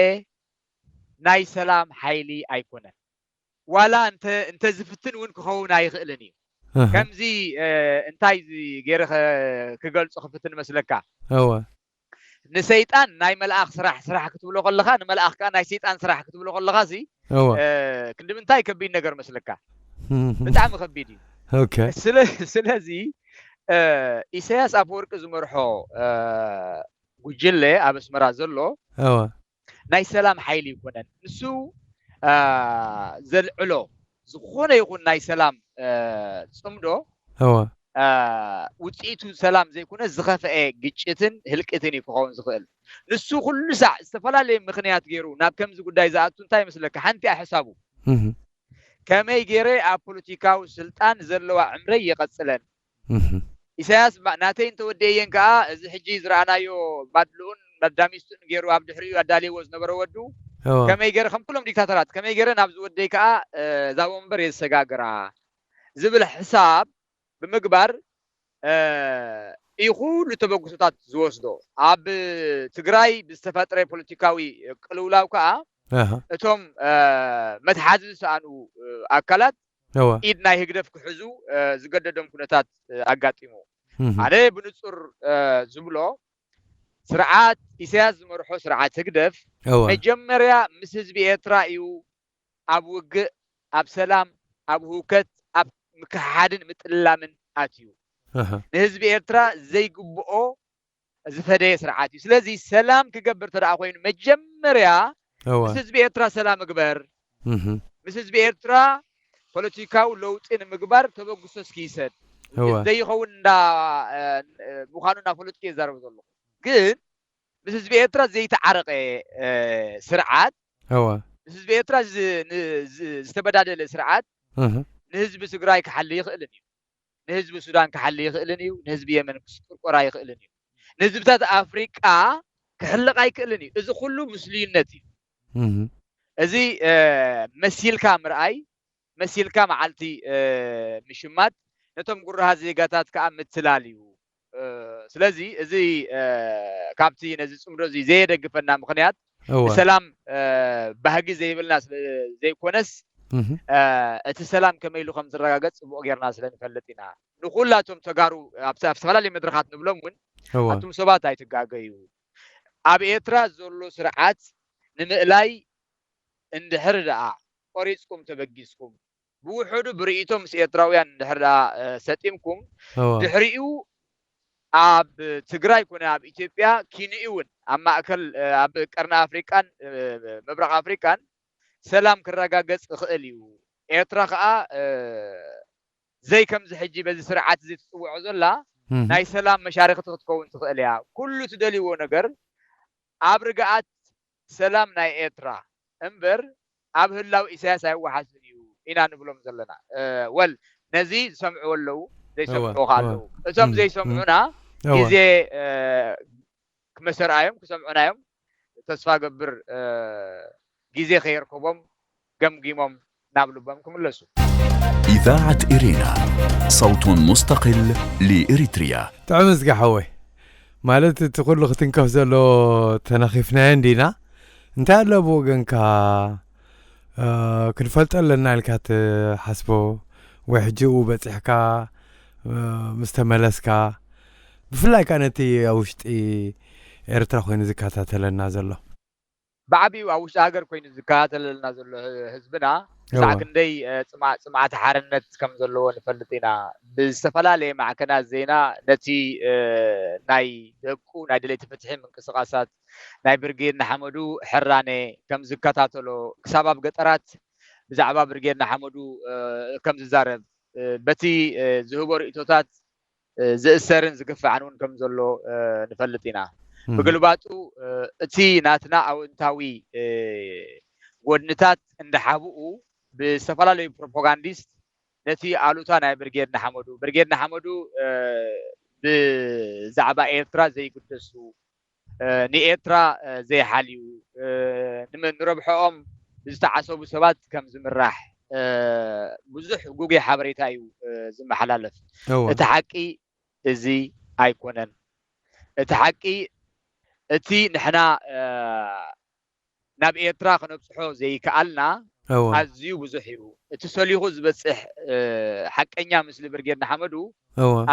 ናይ ሰላም ሓይሊ ኣይኮነን። ዋላ እንተ እንተ ዝፍትን እውን ክኸውን ኣይኽእልን እዩ። ከምዚ እንታይ ገይረ ክገልጾ ክፍትን መስለካ? እወ ንሰይጣን ናይ መልኣኽ ስራሕ ስራሕ ክትብሎ ከለኻ፣ ንመልኣኽ ከኣ ናይ ሰይጣን ስራሕ ክትብሎ ከለኻ ሲ እወ ክንዲ ምንታይ ከቢድ ነገር መስለካ? ብጣዕሚ ከቢድ እዩ። ኦኬ ስለ ስለዚ ኢሳያስ ኣፈወርቂ ዝመርሖ ጉጅለ ኣብ ኣስመራ ዘሎ እወ ናይ ሰላም ሓይሊ ይኮነን። ንሱ ዘልዕሎ ዝኾነ ይኹን ናይ ሰላም ጽምዶ እወ ውፅኢቱ ሰላም ዘይኮነ ዝኸፍአ ግጭትን ህልቂትን እዩ ክኸውን ዝኽእል። ንሱ ኩሉ ሳዕ ዝተፈላለየ ምኽንያት ገይሩ ናብ ከምዚ ጉዳይ ዝኣቱ እንታይ ይመስለካ? ሓንቲ እያ ሕሳቡ። ከመይ ገይረ ኣብ ፖለቲካዊ ስልጣን ዘለዋ ዕምረይ የቐፅለን? ኢሳያስ ናተይ እንተወደየየን ከዓ እዚ ሕጂ ዝረኣናዮ ባድልኡን መዳሚስቱን ገይሩ ኣብ ድሕሪኡ ኣዳልይዎ ዝነበረ ወዱ ከመይ ገይረ ከም ኩሎም ዲክታተራት ከመይ ገይረ ናብ ዝወደይ ከዓ እዛ ወንበር የሰጋግራ ዝብል ሕሳብ ብምግባር እዩ ኩሉ ተበግሶታት ዝወስዶ። ኣብ ትግራይ ብዝተፈጥረ ፖለቲካዊ ቅልውላው ከዓ እቶም መትሓዚ ዝሰኣኑ ኣካላት ኢድ ናይ ህግደፍ ክሕዙ ዝገደዶም ኩነታት ኣጋጢሙ። ኣነ ብንፁር ዝብሎ ስርዓት ኢሳያስ ዝመርሖ ስርዓት ህግደፍ መጀመርያ ምስ ህዝቢ ኤርትራ እዩ ኣብ ውግእ፣ ኣብ ሰላም፣ ኣብ ህውከት፣ ኣብ ምክሕሓድን ምጥልላምን ኣትዩ። ንህዝቢ ኤርትራ ዘይግብኦ ዝፈደየ ስርዓት እዩ። ስለዚ ሰላም ክገብር ተደኣ ኮይኑ መጀመርያ ምስ ህዝቢ ኤርትራ ሰላም እግበር። ምስ ህዝቢ ኤርትራ ፖለቲካዊ ለውጢ ንምግባር ተበግሶ እስኪ ይሰድ። ዘይኸውን እንዳ ምዃኑ እናፈለጥኩ እየ ዝዛረብ ዘለኹ። ግን ምስ ህዝቢ ኤርትራ ዘይተዓረቐ ስርዓት፣ እወ ምስ ህዝቢ ኤርትራ ዝተበዳደለ ስርዓት ንህዝቢ ትግራይ ክሓሊ ይኽእልን እዩ። ንህዝቢ ሱዳን ክሓሊ ይኽእልን እዩ። ንህዝቢ የመን ክስቁርቆር ኣይኽእልን እዩ። ንህዝብታት ኣፍሪቃ ክሕልቕ ኣይክእልን እዩ። እዚ ኩሉ ምስሉይነት እዩ። እዚ መሲልካ ምርኣይ፣ መሲልካ መዓልቲ ምሽማት፣ ነቶም ጉራሃ ዜጋታት ከዓ ምትላል እዩ። ስለዚ እዚ ካብቲ ነዚ ፅምዶ እዚ ዘየደግፈና ምኽንያት ንሰላም ባህጊ ዘይብልና ስለ ዘይኮነስ እቲ ሰላም ከመይ ኢሉ ከም ዝረጋገፅ ፅቡቕ ጌርና ስለ ንፈልጥ ኢና። ንኩላቶም ተጋሩ ኣብ ዝተፈላለዩ መድረኻት ንብሎም እውን ኣቱም ሰባት ኣይትጋገዩ። ኣብ ኤርትራ ዘሎ ስርዓት ንምእላይ እንድሕር ደኣ ቆሪፅኩም ተበጊስኩም ብውሕዱ ብርእይቶ ምስ ኤርትራውያን እንድሕር ደኣ ሰጢምኩም ድሕሪኡ ኣብ ትግራይ ኮነ ኣብ ኢትዮጵያ ኪንኡ እውን ኣብ ማእከል ኣብ ቀርኒ ኣፍሪቃን ምብራቕ ኣፍሪቃን ሰላም ክረጋገጽ ይኽእል እዩ። ኤርትራ ከኣ ዘይ ከምዚ ሕጂ በዚ ስርዓት እዚ ትጽውዖ ዘላ ናይ ሰላም መሻርክቲ ክትከውን ትኽእል እያ። ኩሉ ትደልይዎ ነገር ኣብ ርግኣት ሰላም ናይ ኤርትራ እምበር ኣብ ህላው ኢሳያስ ኣይወሓስን እዩ ኢና ንብሎም ዘለና። ወል ነዚ ዝሰምዕዎ ኣለዉ፣ ዘይሰምዕዎ ከ ኣለዉ። እቶም ዘይሰምዑና ግዜ ክመሰርኣዮም ክሰምዑናዮም ተስፋ ገብር ግዜ ከየርከቦም ገምጊሞም ናብ ልቦም ክምለሱ። إذاعة إرينا، صوت مستقل لإريتريا. ጥዑም እዝጊ ሓወይ፣ ማለት እቲ ኩሉ ክትንከፍ ዘሎ ተነኺፍናዮ እንዲና። እንታይ ኣሎ ብወገንካ ክንፈልጦ ኣለና ኢልካ ትሓስቦ ወይ ሕጂ ኡ በፂሕካ ምስ ተመለስካ፣ ብፍላይ ከዓ ነቲ ኣብ ውሽጢ ኤርትራ ኮይኑ ዝከታተለና ዘሎ? ብዓቢኡ ኣብ ውሽጢ ሃገር ኮይኑ ዝከታተለልና ዘሎ ህዝብና ክሳዕ ክንደይ ፅምኣተ ሓርነት ከም ዘለዎ ንፈልጥ ኢና። ብዝተፈላለየ ማዕከናት ዜና ነቲ ናይ ደቁ ናይ ደለይቲ ፍትሒ ምንቅስቃሳት ናይ ብርጌድ ንሓመዱ ሕራነ ከም ዝከታተሎ ክሳብ ኣብ ገጠራት ብዛዕባ ብርጌድ ንሓመዱ ከም ዝዛረብ በቲ ዝህቦ ርእቶታት ዝእሰርን ዝግፋዕን እውን ከም ዘሎ ንፈልጥ ኢና። ብግልባጡ እቲ ናትና ኣወንታዊ ጎድንታት እንዳሓብኡ ብዝተፈላለዩ ፕሮፓጋንዲስት ነቲ ኣሉታ ናይ ብርጌድ ንሓመዱ ብርጌድ ንሓመዱ ብዛዕባ ኤርትራ ዘይግደሱ ንኤርትራ ዘይሓልዩ ንረብሐኦም ብዝተዓሰቡ ሰባት ከም ዝምራሕ ብዙሕ ጉጉይ ሓበሬታ እዩ ዝመሓላለፍ። እቲ ሓቂ እዚ ኣይኮነን። እቲ ሓቂ እቲ ንሕና ናብ ኤርትራ ክነብፅሖ ዘይከኣልና ኣዝዩ ብዙሕ እዩ። እቲ ሰሊኹ ዝበፅሕ ሓቀኛ ምስሊ ብርጌድ ንሓመዱ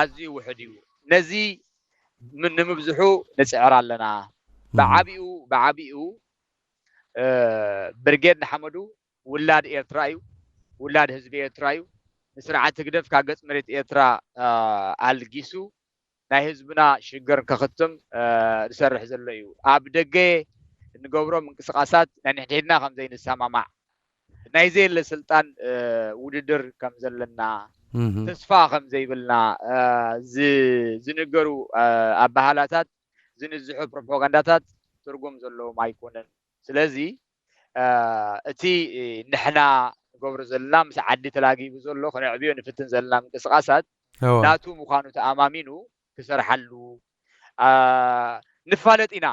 ኣዝዩ ውሑድ እዩ። ነዚ ንምብዝሑ ንፅዕር ኣለና። ብዓቢኡ ብዓቢኡ ብርጌድ ንሓመዱ ውላድ ኤርትራ እዩ። ውላድ ህዝቢ ኤርትራ እዩ። ንስርዓት ህግደፍ ካብ ገጽ መሬት ኤርትራ ኣልጊሱ ናይ ህዝብና ሽግር ከኽትም ዝሰርሕ ዘሎ እዩ። ኣብ ደገ እንገብሮ ምንቅስቃሳት ናይ ንሕድሕድና ከም ዘይንሰማማዕ፣ ናይ ዘየለ ስልጣን ውድድር ከም ዘለና፣ ተስፋ ከም ዘይብልና ዝንገሩ ኣበሃላታት፣ ዝንዝሑ ፕሮፓጋንዳታት ትርጉም ዘለዎም ኣይኮነን። ስለዚ እቲ ንሕና ንገብሮ ዘለና ምስ ዓዲ ተላጊቡ ዘሎ ክነዕብዮ ንፍትን ዘለና ምንቅስቃሳት ናቱ ምዃኑ ተኣማሚኑ ክሰርሓሉ ንፋለጥ ኢና።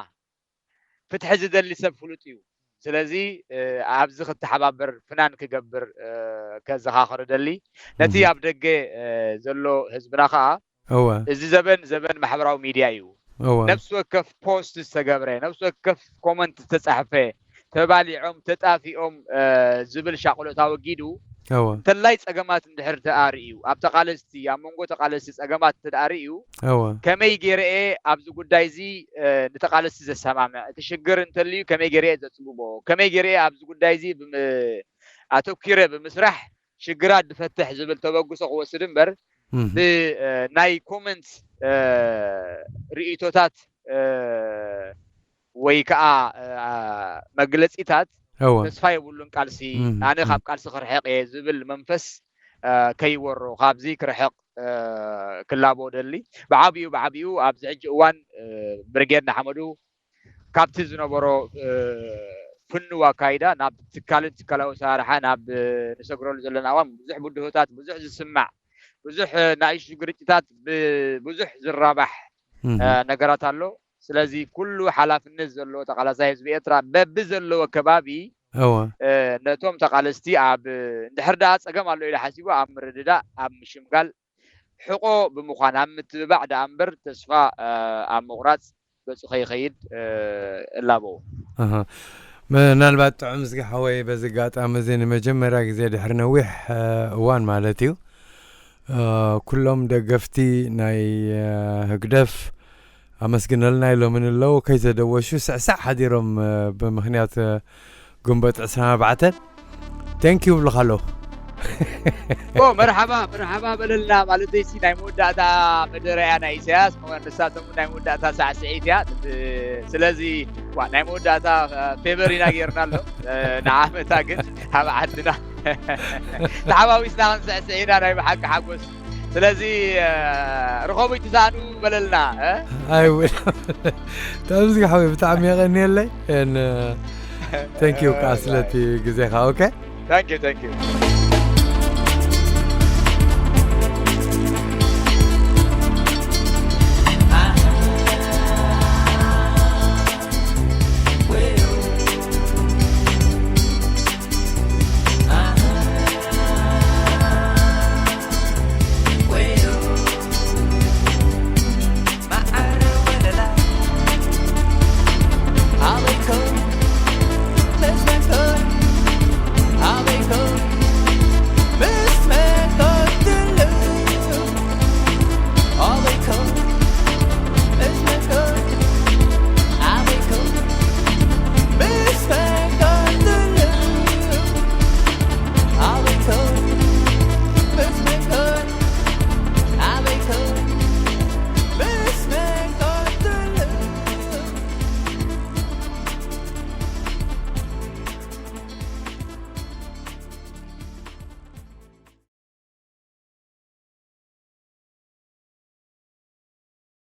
ፍትሒ ዝደሊ ሰብ ፍሉጥ እዩ። ስለዚ ኣብዚ ክተሓባበር ፍናን ክገብር ከዘኻኽር ደሊ። ነቲ ኣብ ደገ ዘሎ ህዝብና ከዓ እወ። እዚ ዘበን ዘበን ማሕበራዊ ሚድያ እዩ። እወ። ነፍሲ ወከፍ ፖስት ዝተገብረ፣ ነፍሲ ወከፍ ኮመንት ዝተጻሕፈ፣ ተባሊዖም ተጣፊኦም ዝብል ሻቕሎት ኣወጊዱ፣ እወ። እንተላይ ጸገማት እንድሕር ተኣርእዩ፣ ኣብ ተቓለስቲ፣ ኣብ መንጎ ተቓለስቲ ጸገማት እንተ ደኣ ርእዩ፣ እወ። ከመይ ገይረ እየ ኣብዚ ጉዳይ እዚ ንተቓለስቲ ዘሰማምዕ፣ እቲ ሽግር እንተልዩ ከመይ ገይረ እየ ዘጽብቦ፣ ከመይ ገይረ እየ ኣብዚ ጉዳይ እዚ ኣተኲረ ብምስራሕ ሽግራት ዝፈትሕ ዝብል ተበግሶ ክወስድ እምበር፣ ብናይ ኮመንት ርእይቶታት ወይ ከዓ መግለፂታት ተስፋ የብሉን ቃልሲ፣ ኣነ ካብ ቃልሲ ክርሕቕ እየ ዝብል መንፈስ ከይወሮ፣ ካብዚ ክርሕቕ ክላቦ ደሊ። ብዓብኡ ብዓብኡ ኣብዚ ሕጂ እዋን ብርጌድ ንሓመዱ ካብቲ ዝነበሮ ፍኑው ኣካይዳ ናብ ትካልን ትካላዊ ኣሰራርሓ ናብ ንሰግረሉ ዘለና እዋን ብዙሕ ብድሆታት፣ ብዙሕ ዝስማዕ፣ ብዙሕ ናእሽቱ ግርጭታት፣ ብዙሕ ዝራባሕ ነገራት ኣሎ። ስለዚ ኩሉ ሓላፍነት ዘለዎ ተቓላሳይ ህዝቢ ኤርትራ በቢ ዘለዎ ከባቢ ነቶም ተቓለስቲ ኣብ እንድሕር ደኣ ጸገም ኣሎ ኢሉ ሓሲቡ ኣብ ምርድዳእ፣ ኣብ ምሽምጋል ሕቖ ብምዃን ኣብ ምትብባዕ ደኣ እምበር ተስፋ ኣብ ምቑራጽ ገጹ ከይኸይድ እላቦ። ምናልባት ጥዑም ዝጊ ሓወይ በዚ ኣጋጣሚ እዚ ንመጀመርያ ግዜ ድሕሪ ነዊሕ እዋን ማለት እዩ ኩሎም ደገፍቲ ናይ ህግደፍ ኣመስግነልና ኢሎምን ኣለዉ። ከይተደወሹ ስዕሳዕ ሓዲሮም ብምኽንያት ግንቦት ዕስራን ኣርባዕተን thank you እብልኻ ኣለኹ። መርሓባ መርሓባ በለልና ማለተይሲ ናይ መወዳእታ መደረ እያ ናይ ኢሳያስ። ንሳቶም ናይ መወዳእታ ሳዕስዒት እያ። ስለዚ ናይ መወዳእታ ፌቨር ኢና ጌርና ኣሎ። ንዓመታ ግን ኣብ ዓድና ተሓዋዊስና ክንስዕስዕ ኢና ናይ ብሓቂ ሓጎስ። ስለዚ ርኸቡ ይትሳእኑ በለልና። ኣይውል ተምዚ ሓወይ ብጣዕሚ የቐንየለይ። thank you ከዓ ስለቲ ግዜኻ። ኦኬ thank you thank you።